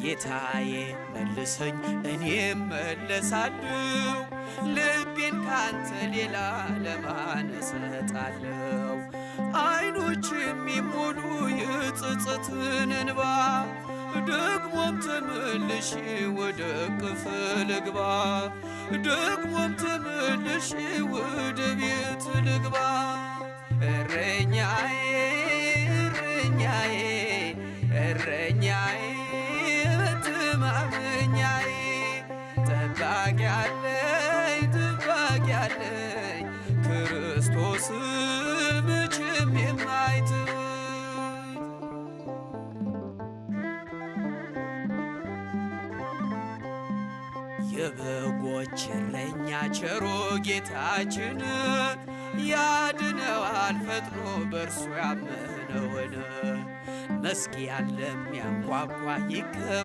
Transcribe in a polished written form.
ጌታዬ መልሰኝ እኔም መለሳለሁ፣ ልቤን ካንተ ሌላ ለማን እሰጣለሁ? አይኖች የሚሞሉ የጸጸትን እንባ፣ ደግሞም ተመልሼ ወደ እቅፍ ልግባ፣ ደግሞም ተመልሼ ወደ ቤት ልግባ። እረኛዬ እረኛዬ እረኛዬ መተማመኛዬ፣ ጠባቂ አለኝ ጠባቂ አለኝ ክርስቶስ መቼም የማይተወኝ። የበጎች እረኛ ቸሩ ጌታችን ያድነዋል ፈጥኖ በእርሱ ያመነውን። መዝጊያን ለሚያንኳኳ ይከ